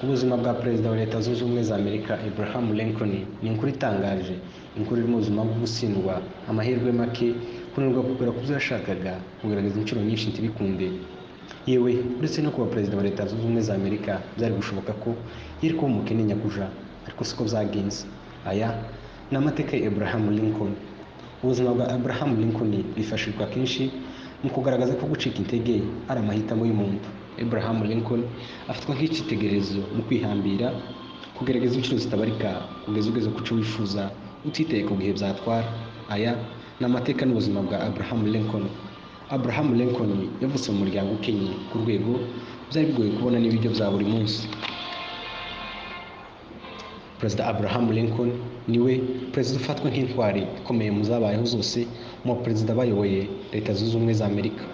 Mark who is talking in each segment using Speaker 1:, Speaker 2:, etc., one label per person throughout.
Speaker 1: Ubuzima bwa Perezida wa Leta Zunze Ubumwe za Amerika Abraham Lincoln ni inkuru itangaje, inkuru irimo ubuzima bwo gutsindwa, amahirwe make, kunanirwa kugera ku byo yashakaga, kugerageza inshuro nyinshi ntibikunde. Yewe uretse no kuba Perezida wa Leta Zunze Ubumwe za Amerika byari gushoboka ko yari kuba umukene nyakuja, ariko siko byagenze. Aya ni amateka ya Abraham Lincoln. Ubuzima bwa Abraham Lincoln bwifashishwa kenshi mu kugaragaza ko gucika intege ari amahitamo y'umuntu. Abraham Lincoln afatwa nk'icyitegererezo mu kwihambira, kugerageza inshuro zitabarika kugeza ugeze ku cyo wifuza utiteye ku gihe byatwara. Aya ni amateka n'ubuzima bwa Abraham Lincoln. Abraham Lincoln yavutse mu muryango ukennye ku rwego byari bigoye kubona n'ibiryo bya buri munsi. Perezida Abraham Lincoln niwe perezida ufatwa nk'intwari ikomeye mu zabayeho zose mu baperezida bayoboye Leta Zunze Ubumwe za Amerika.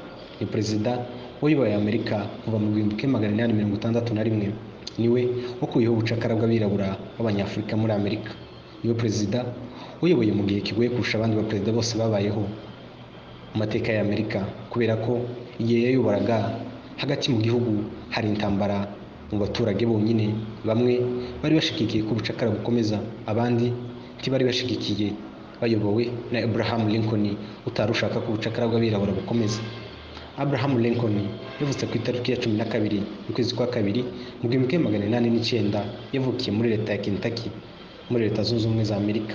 Speaker 1: Ni perezida wayoboye Amerika kuva mu 1861. Niwe wakuyeho ubucakara bw'abirabura b'Abanyafurika muri Amerika. Niwe perezida wayoboye mu gihe kigoye kurusha abandi baperezida bose babayeho mu mateka ya Amerika, kubera ko igihe yayoboraga hagati mu gihugu hari intambara mu baturage bonyine. Bamwe bari bashigikiye ko ubucakara bukomeza, abandi ntibari bashigikiye, bayobowe na Abraham Lincoln utari ushaka ko ubucakara bw'abirabura bukomeza. Abraham Lincoln yavutse ku itariki ya 12 ukwezi kwa kabiri mu 1809. Yavukiye muri leta ya Kentucky muri Leta Zunze Ubumwe za Amerika.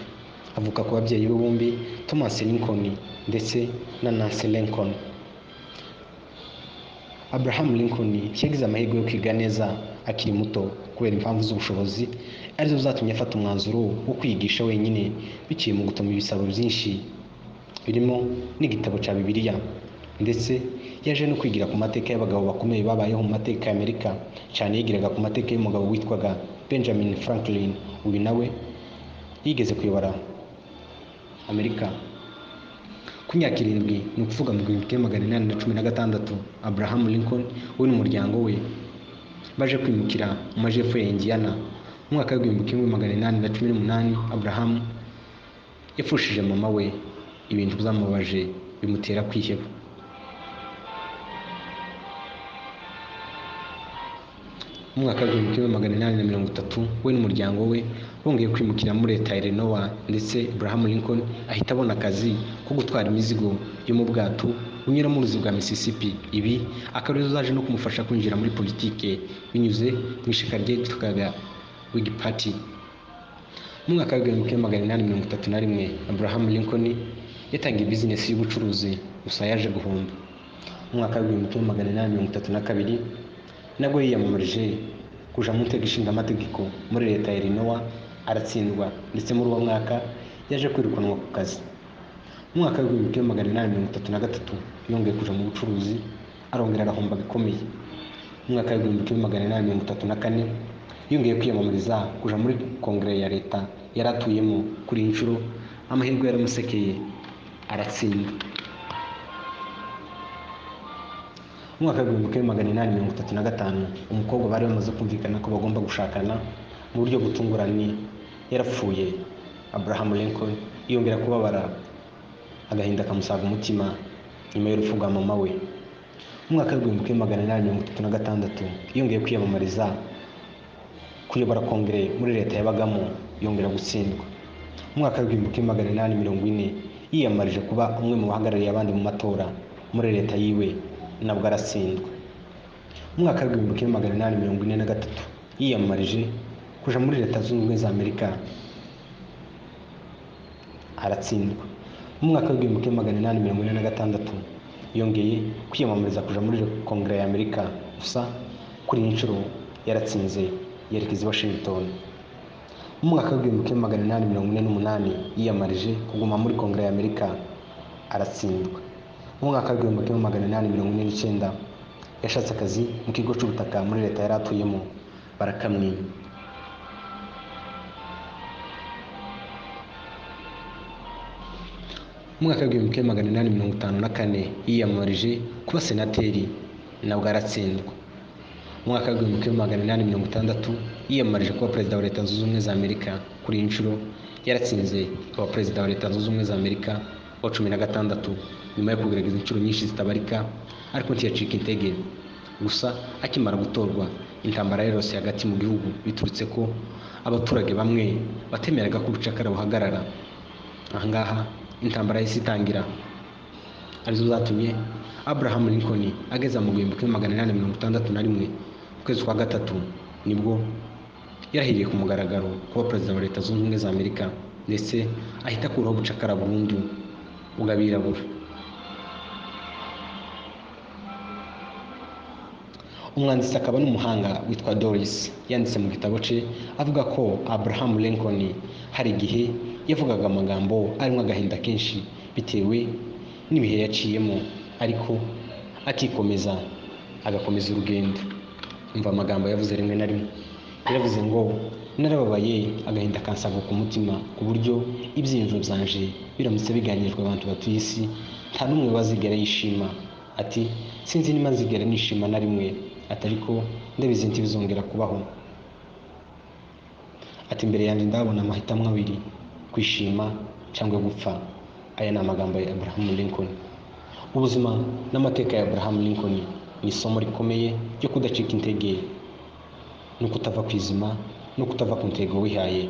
Speaker 1: Avuka ku babyeyi be bombi, Thomas Lincoln ndetse na Nancy Lincoln. Abraham Lincoln yagize amahirwe yo kwiga neza akiri muto kubera impamvu z'ubushobozi, arizo zatumye afata umwanzuro wo kwigisha wenyine biciye mu gusoma ibitabo byinshi birimo n'igitabo cya Bibiliya. Ndetse yaje no kwigira ku mateka y'abagabo bakomeye babayeho mu mateka ya Amerika, cyane yigiraga ku mateka y'umugabo witwaga Benjamin Franklin. Uyu nawe yigeze kuyobora Amerika. Ku myaka 7, ni ukuvuga mu 1816, Abraham Lincoln we n'umuryango we baje kwimukira mu majyepfo ya Indiana. Mu mwaka w'1818 Abraham yapfushije mama we, ibintu byamubabaje bimutera kwiheba. Mu mwaka w'1830 we n'umuryango we bongeye kwimukira muri leta ya Illinois, ndetse Abraham Lincoln ahita abona akazi ko gutwara imizigo yo mu bwato bunyura mu ruzi rwa Mississippi. Ibi akaba arizo zaje no kumufasha kwinjira muri politike binyuze mu ishyaka ryitwaga Whig Party. Mu mwaka w'1831 Abraham Lincoln yatangiye bizinesi y'ubucuruzi, gusa yaje guhomba. Mu mwaka w'1832 nabwo yiyamamarije kuja mu nteko ishinga amategeko muri leta ya Illinois, aratsindwa, ndetse muri uwo mwaka yaje kwirukanwa ku kazi. Mu mwaka w'1833 yongeye kuja mu bucuruzi, arongera arahomba bikomeye. Mu mwaka w'1834 yongeye kwiyamamariza kuja muri kongere ya leta yari atuyemo. Kuri iyi nshuro amahirwe yaramusekeye, aratsinda. Mu mwaka w'1835 umukobwa bari bamaze kumvikana ko bagomba gushakana mu buryo butunguranye yarapfuye. Abraham Lincoln yongera kubabara, agahinda kamusaga umutima nyuma y'urupfu rwa mama we. Mu mwaka w'1836 yongeye kwiyamamariza kuyobora kongere muri leta yabagamo, yongera gutsindwa. Mu mwaka w'1840 yiyamamarije kuba umwe mu bahagarariye abandi mu matora muri leta yiwe, nabwo aratsindwa. Mu mwaka w'1843 yiyamamarije kuja muri Leta Zunze Ubumwe za Amerika, aratsindwa. Mu mwaka w'1846 yongeye kwiyamamariza kuja muri kongere ya Amerika, gusa kuri iyi nshuro yaratsinze, yerekeza i Washington. Mu mwaka w'1848 yiyamarije kuguma muri kongere ya Amerika, aratsindwa. Mu mwaka w'1849 yashatse akazi mu kigo cy'ubutaka muri leta yari atuyemo, barakamwima. Mu mwaka w'1854 yiyamamarije kuba senateri, nabwo aratsindwa. Mu mwaka w'1860 yiyamamarije kuba perezida wa Leta Zunze Ubumwe za Amerika. Kuri iyi nshuro yaratsinze, aba perezida wa Leta Zunze Ubumwe za Amerika wa 16 nyuma yo kugerageza inshuro nyinshi zitabarika, ariko ntiyacika intege. Gusa akimara gutorwa Intambara yarose hagati mu gihugu biturutse ko abaturage bamwe batemeraga ko ubucakara buhagarara. Ahangaha intambara yahise itangira, arizo zatumye Abraham Lincoln ageza mu 1861 mu kwezi kwa gatatu, nibwo yarahiriye ku mugaragaro kuba perezida wa Leta Zunze Ubumwe za Amerika, ndetse ahita akuraho ubucakara burundu bw'abirabura. Umwanditsi akaba n'umuhanga witwa Doris yanditse mu gitabo cye avuga ko Abraham Lincoln hari igihe yavugaga amagambo arimo agahinda kenshi bitewe n'ibihe yaciyemo, ariko akikomeza agakomeza urugendo. Umva amagambo yavuze rimwe na rimwe. Yaravuze ngo narababaye agahinda kansaga ku mutima, ku buryo ibyiyumvo byanje biramutse biganyirijwe abantu batuye isi nta n'umwe wazigera yishima. Ati sinzi niba nzigera nishima na rimwe, ati ariko ndabizi ntibizongera kubaho. Ati imbere yanjye ndahabona amahitamo abiri, kwishima cyangwa gupfa. Aya ni amagambo ya Abraham Lincoln. Ubuzima n'amateka ya Abraham Lincoln ni isomo rikomeye ryo kudacika intege no kutava ku izima no kutava ku ntego wihaye.